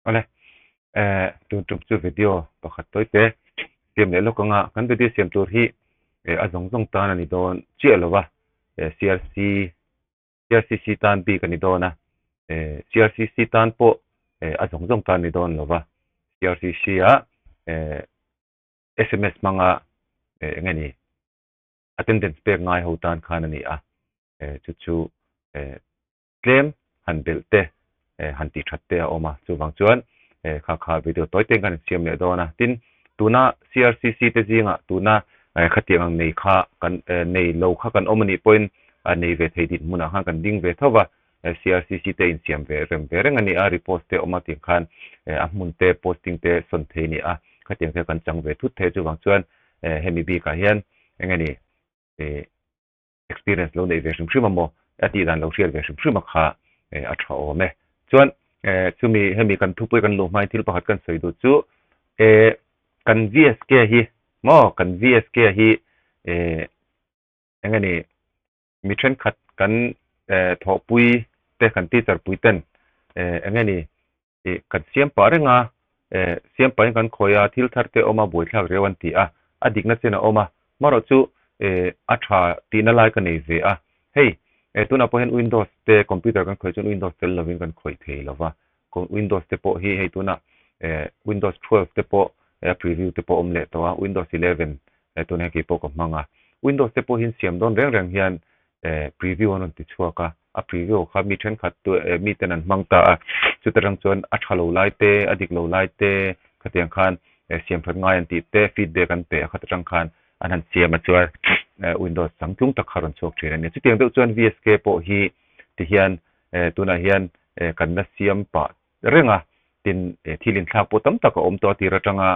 Awle, eh, tun tum chu video pakhat tawi te siam leh lawk anga kan video siam tur hi eh a zawng zawng tan a ni dawn chiah lo va, eh CRC CRCC tan bik a ni dawn a, eh CRCC tan pawh eh a zawng zawng tan a ni dawn lo va, CRCC ah eh sms hmanga eh eng nge ni attendance pek ngai ho tan khan a ni a, eh chu chu eh tlem han belh te han tih that te a awm a, chuvang chuan kha kha video tawi te kan siam leh dawn a, tin tuna CRCC te zingah tuna khatiang ang nei kha kan nei lo kha kan awm anih pawhin nei ve thei dinhmunah khan kan ding ve tho va, CRCC te insiam ve rem ve reng a ni a, repost te awm a tih khan a hmun te posting te sawn thei a ni a, khatiang te kan chang ve thut thei a, chuvang chuan hemi bikah hian eng nge ni experience lo neih ve hrim hrim a maw, a tih dan lo hriat ve hrim hrim a kha a tha awm e. Chuan chumi hemi kan thupui kan luh hmain thil pakhat kan sawi duh chu kan VSK hi maw kan VSK hi eng nge ni mi thenkhat kan thawhpui te kan teacher pui ten eng nge ni Ih, kan siam pah reng a, eh, siam pahin kan khawi a, thil thar te awm a, buaithlak riau an ti a, a dikna chen a awm a, marawh chu, eh, a tha tihna lai ka nei ve a, hei, eh, tunah pawh hian Windows te computer kan khawih chuan Windows tel lovin kan khawih thei lo va, Windows te pawh hi hei tunah, eh, Windows 12 te pawh, eh, a preview te pawh awm leh tawh a, Windows 11, eh, tunah hian kei pawh ka hmang a, Windows te pawh hi siam dawn reng reng hian, eh, preview an rawn ti chhuak a. a preview kha mi thenkhat tu eh mi ten an hmang ta a, chuta tang chuan a tha lo lai te, a dik lo lai te khatiang khan eh siam that ngai an tih te feedback an pe a khat atang khan an han siam a chuan eh windows changtlung tak kha rawn chhuak thin a ni. Chutiang deuh chuan VSK pawh hi tihian eh tunah hian eh kan la siam pah reng a, tin thil inthlak pawh tam tak a awm tawh a tir atanga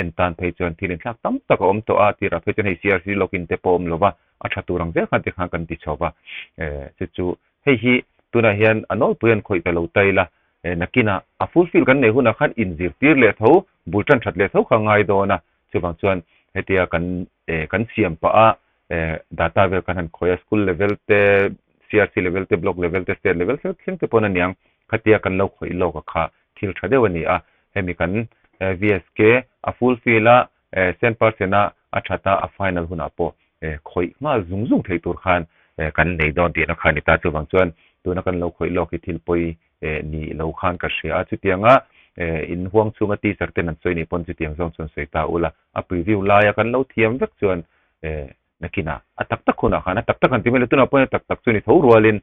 en tan phei chuan thil inthlak tam tak a awm tawh a, tirah phei chuan hei CRC login te pawh a awm lo va, a tha tur ang zel khan tikhan kan ti chho va, chu chu hei hi tunah hian a nawlpui an khawih ta lo ta ila, nakinah a full fill kan neih hunah khan inzirtir leh tho, bul tan that leh tho kha a ngai dawn a, chuvang chuan hetia kan kan siam pah a data vel kan han khawih a, school level te, CRC level te, block level te, state level thleng thleng te pawn a niang. Khatia kan lo khawih lawk a kha thil tha deuh a ni a, hemi kan VSK a full fill a, cent percent a a that a, a final hunah pawh khawih nghal zung zung theih tur khan kan nei dawn tihna kha a ni ta. Chuvang chuan tuna kan lo khawih lawk hi thil pawi ni lo khan ka hria a, chutianga in huang chhunga teacher ten an sawi nih pawn chutiang zawng chuan sawi ta ula, a preview laia kan lo thiam vek chuan Nakinah a tak tak hunah khan a tak tak han ti mai lo, tunah pawhin a tak tak chu ni tho rualin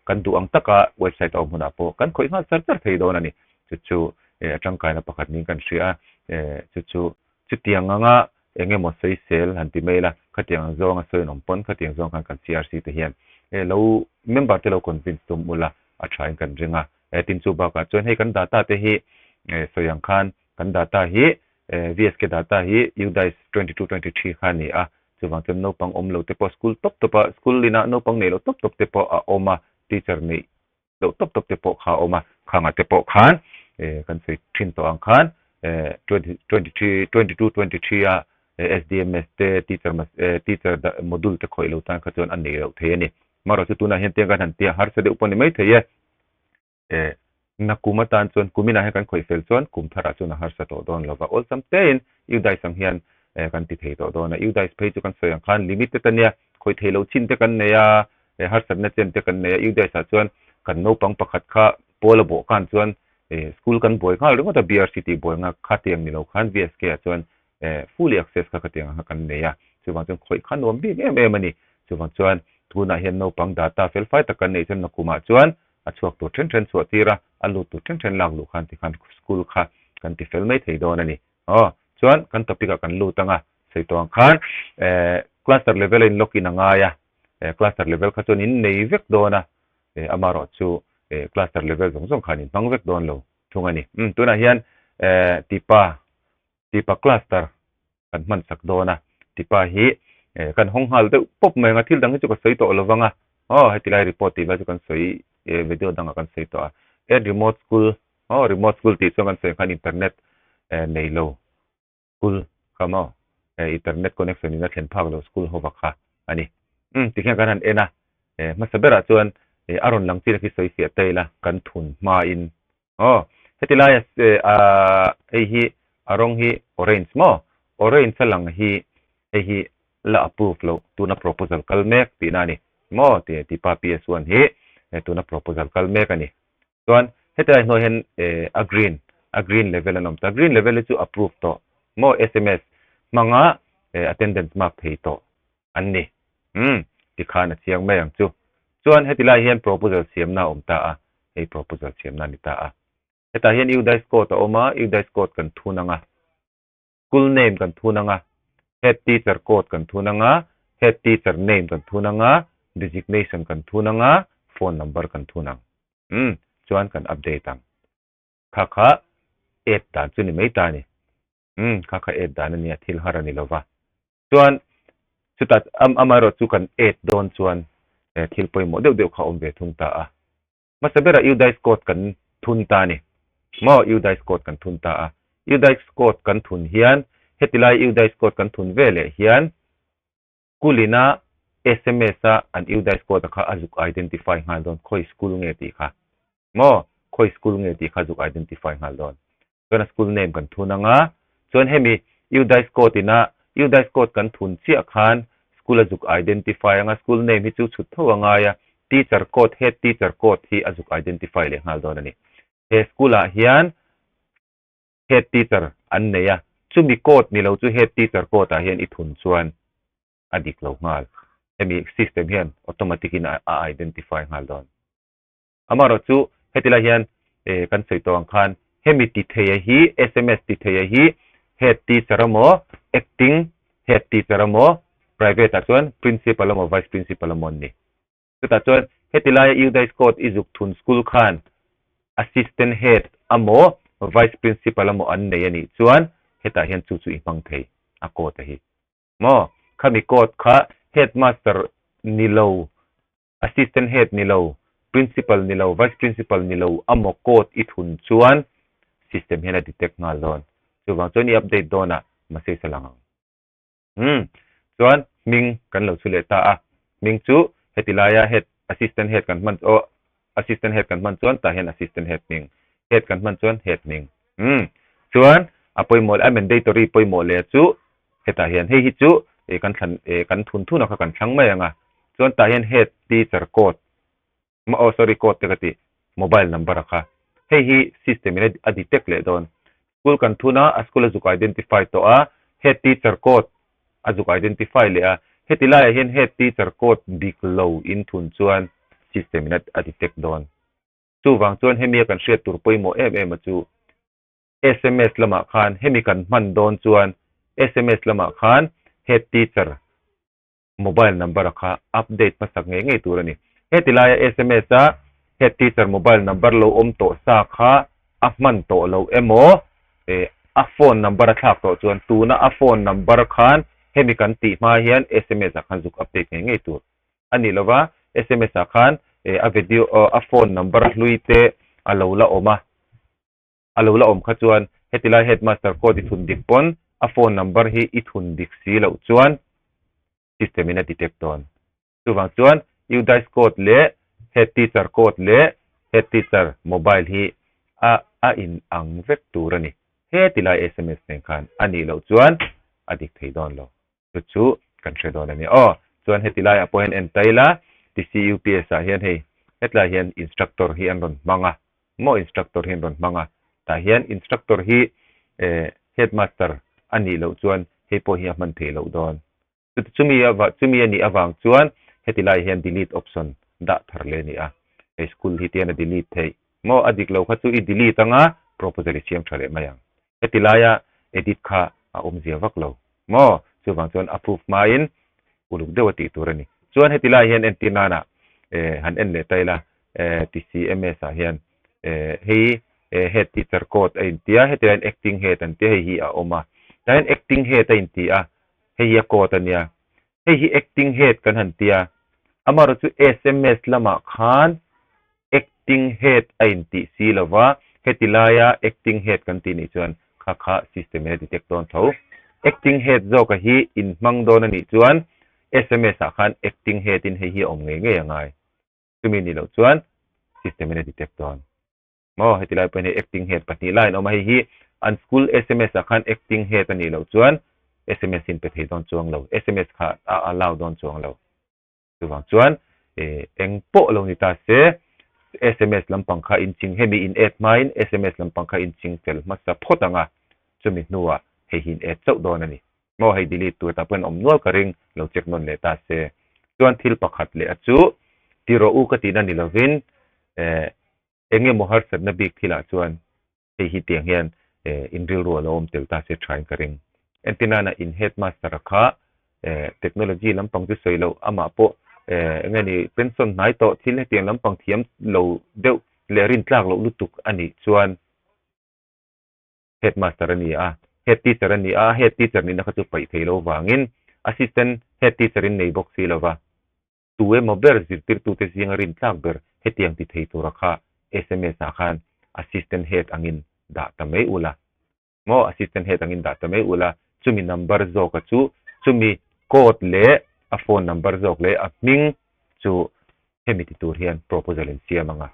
kan duh ang taka website a awm hunah pawh kan khawih nghal char char thei dawn a ni. Chu chu a tangkaina pakhat niin kan hria a, chu chu chutiang anga eng emaw sawisel han ti mai la, khatiang ang zawnga sawi an awm pawn khatiang zawng khan kan CRC te hian lo member te lo convince tum ula a thain kan ring a. Tin chu bakah chuan hei kan data te hi sawi ang khan kan data hi VSK data hi UDISE 22 23 kha a ni a, chuvang chuan naupang awm lo te pawh school tawp tawp a, school inah naupang neih loh tawp tawp te pawh a awm a, teacher neih loh tawp tawp te pawh kha a awm a, khangah te pawh khan kan sawi thin tawh ang khan 23 22 23 a SDMS te teacher teacher module te khawih lo tan kha chuan a nei loh thei a ni. Amaherawhchu tunah hian tiang kan han tia harsa deuh pawh ni mai thei e. Eh, na kum atan chuan kuminah hian kan khawih fel chuan kum tharah chuan a harsa tawh dawn lo va, awlsam tein UDISE ang hian eh kan ti thei tawh dawn a. UDISE phei chu kan sawi ang khan limited a nia, khawih thei lo chin te kan nei a, eh harsatna chen te kan nei a. UDISE ah chuan kan naupang pakhat kha pawl a bawh khan chuan eh school kan buai nghal ringawt a, BRC tih buai nghal khatiang ni lo khan VSK ah chuan eh fully access kha khatiang ang kha kan nei a, chuvang chuan khawih kha nuam bik em em a ni. Chuvang chuan tunah hian naupang data felfai tak kan neih chuan nakumah chuan a chhuak tur then then chhuah tir a, a lut tur then then lak luh khan tikhan school kha kan ti fel mai thei dawn a ni. Aw, chuan kan topic ah kan lut ang a, sawi tawh ang khan eh cluster level a in log in a ngai a, eh cluster level kha chuan in nei vek dawn a, eh amaherawh chu eh cluster level zawng zawng khan in hmang vek dawn lo thung a ni. Umm tunah hian eh tipa tipa cluster kan hman sak dawn a, tipa hi kan hawng nghal deuh pawp mai ang a, thil dang hi chu ka sawi tawh lo vang a, aw heti lai report tih lai chu kan sawi video dangah kan sawi tawh a, add remote school aw remote school tih chuan kan sawi ang khan internet nei lo school kha maw internet connection in a thlen phak lo school ho vak kha a ni. Umm tikhian kan han en a, hmasa berah chuan a rawn lang chin a khi sawi fiah ta ila kan thun hmain aw. Heti laia ah hei hi a rawng hi orange maw? Orange a lang hi hei hi la approve loh tuna proposal kal mek tihna a ni maw? Ti tipa PS1 hi tuna proposal kal mek a ni. Chuan heti lai hnuai hian a green a green level an awm ta. Green level hi chu approve tawh maw? Sms hmanga attendance mark thei tawh an ni. Umm tikhan a chiang mai ang chu. Chuan heti lai hian proposal siamna a awm ta a, hei proposal siamna a ni ta a. Hetah hian UDISE code a awm a, UDISE code kan thun ang a, school name kan thun ang a, head teacher code kan thun ang a, head teacher name kan thun ang a, designation kan thun ang a, phone number kan thun ang. Umm chuan kan update ang. Kha kha add dan chu ni mai ta a ni. Umm kha kha add dan a nia, thil har a ni lo va. Chuan chutah amaherawh chu kan add dawn chuan thil pawimawh deuh deuh kha a awm ve thung ta a. Hmasa berah UDISE code kan thun ta a ni. Maw UDISE code kan thun ta a. UDISE code kan thun hian heti lai UDISE code kan thun ve leh hian school ina sms a an UDISE code a kha a zuk identify nghal dawn khawi school nge tih kha. Maw khawi school nge tih kha a zuk identify nghal dawn. Chuan a school name kan thun ang a, chuan hemi UDISE code ina UDISE code kan thun chiah khan school a zuk identify ang a, school name hi chu chhut tho a ngai a, teacher code, head teacher code hi a zuk identify leh nghal dawn a ni. He school ah hian head teacher an nei a, chumi code ni lo chu head teacher code ah hian i thun chuan a dik lo nghal. Hemi system hian automatic in a identify nghal dawn. Amaherawh chu heti lai hian kan sawi tawh ang khan hemi ti theia hi sms ti theia hi head teacher emaw acting head teacher emaw private ah chuan principal emaw vice principal emaw an ni. Chutah chuan heti laia UDISE code i zuk thun school khan assistant head emaw vice principal emaw an nei a nih chuan hetah hian chu chu i hmang thei a code a hi. Maw? Khami code kha headmaster ni lo Assistant Head ni lo, Principal ni lo, Vice Principal ni lo a maw code i thun chuan system hian a detect nghal dawn. Chuvang chuan i update dawnah message a lang ang. Umm. Chuan hming kan lo chhu leh ta a. Hming chu heti laia Head, Assistant Head kan hman aw Assistant Head kan hman chuan tah hian Assistant Head hming, Head kan hman chuan Head hming. Umm. Chuan a pawimawh leh a mandatory pawimawh leh chu Hetah hian hei hi chu eh kan thlan eh kan thun thun a kha kan thlang mai ang a, chuan tah hian head teacher code oh sorry code te ka ti mobile number a kha hei hi system in a detect leh dawn school kan thun a a school a zuk identify tawh a head teacher code a zuk identify leh a heti laiah hian head teacher code dik lo in thun chuan system in a detect dawn chuvang chuan hemi a kan hriat tur pawimawh em em a chu Sms lamah khan hemi kan hman dawn chuan sms lamah khan head teacher mobile number a kha update hmasak ngei ngei tur a ni. Heti laia sms a head teacher mobile number lo awm tawh sa kha a hman tawh lo emaw eh a phone number a thlak tawh chuan tuna a phone number khan hemi kan tih hma hian sms ah khan zuk update ngei ngei tur a nih lova sms ah khan eh a video a phone number hlui te a lo la awm a. A lo la awm kha chuan heti lai headmaster code i thun dik pawn a phone number hi i thun dik si loh chuan system in a detect dawn. Chuvang chuan UDISE code leh head teacher code leh head teacher mobile hi a a in ang vek tur a ni. Heti lai sms nen khan a nih loh chuan a dik thei dawn lo. Chu chu kan hre dawn a ni. Aw, chuan heti laiah pawh hian en ta ila TCUPS ah hian hei hetlai hian instructor hi an rawn hmang a. Maw instructor hi an rawn hmang a, tah hian instructor hi eh headmaster a nih loh chuan hei pawh hi a hman theih loh dawn. Chuti chumi ava chumi a nih avang chuan heti lai hian delete option dah thar leh a ni a, hei school hi tian a delete theih. Maw a dik lo kha chu i delete anga proposal i siam tha leh mai ang. Heti laia edit kha a awmzia vak lo. Maw chuvang chuan approve hmain uluk deuh a tih tur a ni. Chuan heti lai hian entir nana eh han en leh ta ila eh TCMS ah hian eh hei eh head teacher code a inti a, heti laiin acting head an tia hei hi a awm a. Tah hian acting head a inti a, hei hi a code a nia. Hei hi acting head kan han tia, amaherawh chu sms lamah khan acting head a intih si lova, heti laia acting head kan tih nih chuan kha kha system in a detect dawn tho. Acting head zawka hi inhmang dawn a nih chuan sms ah khan acting head in hei hi a awm ngei ngei a ngai. Chumi nih loh chuan system in a detect dawn. Maw heti lai pawhin hei acting head pahnih laiin a awm a, hei hi an school sms ah khan acting head a nih loh chuan sms in pe thei dawn chuang lo, sms kha a allow dawn chuang lo. Chuvang chuan eng pawh lo ni ta se sms lampang kha in ching hemi in add hmain sms lampang kha in ching fel hmasa phawt ang a, chumi hnuah hei hi in add chauh dawn a ni. Maw hei delete tur tah pawhin awm nual ka ring lo check nawn leh ta se. Chuan thil pakhat leh a chu ti rawh u ka tihna ni lovin Eng emaw harsatna bik thilah chuan hei hi tiang hian in rilru a lo awm tel ta se thain ka ring. Entirnana in headmaster-a kha technology lampang chu sawi loh amah pawh eng nge ni pension hnai tawh thil hetiang lampang thiam lo deuh leh rintlak loh lutuk a nih chuan headmaster a ni a, head teacher a ni a, head teacher nihna kha chu paih thei lo vangin assistant head teacher in nei bawk si lova. Tu emaw ber zirtirtute zinga rintlak ber hetiang ti thei tura kha sms ah khan assistant head angin dah ta mai ula maw assistant head angin dah ta mai ula chumi number zawka chu chumi code leh a phone number zawk leh a hming chu hemi ti tur hian proposal in siam anga.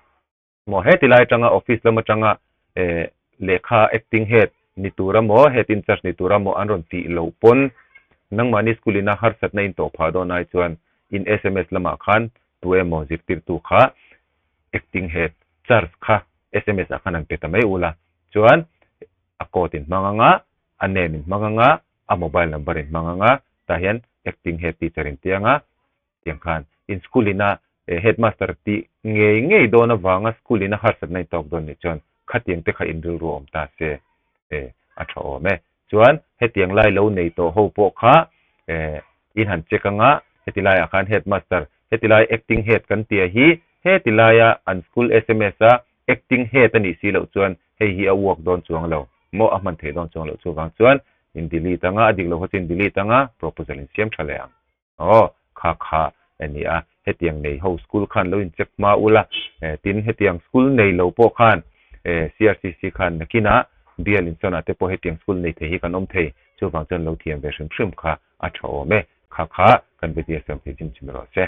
Maw heti lai atanga office lam atanga eh lehkha acting head ni tura maw head in charge ni tura maw an rawn tih loh pawn nangmahni school ina harsatna in tawh phah dawn ai chuan in sms lamah khan tu emaw zirtirtu kha acting head charge kha sms ah khan an pe ta mai ula chuan a code in hmang anga a name in hmang anga a mobile number in hmang anga tah hian acting head teacher in ti anga tiang khan in school ina headmaster tih ngei ngei dawn avanga school ina harsatna in tawk dawn nih chuan khatiang te kha in rilru awm ta se a tha awm e. Chuan hetiang lai lo nei tawh ho pawh kha in han check anga heti laiah khan headmaster heti lai acting head kan tia hi heti laia an school sms a acting head a nih si loh chuan hei hi a work dawn chuang lo maw a hman theih dawn chuang loh chuvang chuan in delete anga a dik lo kha chu in delete anga proposal in siam tha leh ang. Aw, kha kha a ni a, hetiang nei ho school khan lo in check hma ula, tin hetiang school nei lo pawh khan CRCC khan nakinah bial insawnah te pawh hetiang school nei thei hi kan awm thei, chuvang chuan lo thiam ve hrim hrim kha a tha awm e, kha kha kan video siam thei chim chim rawh se.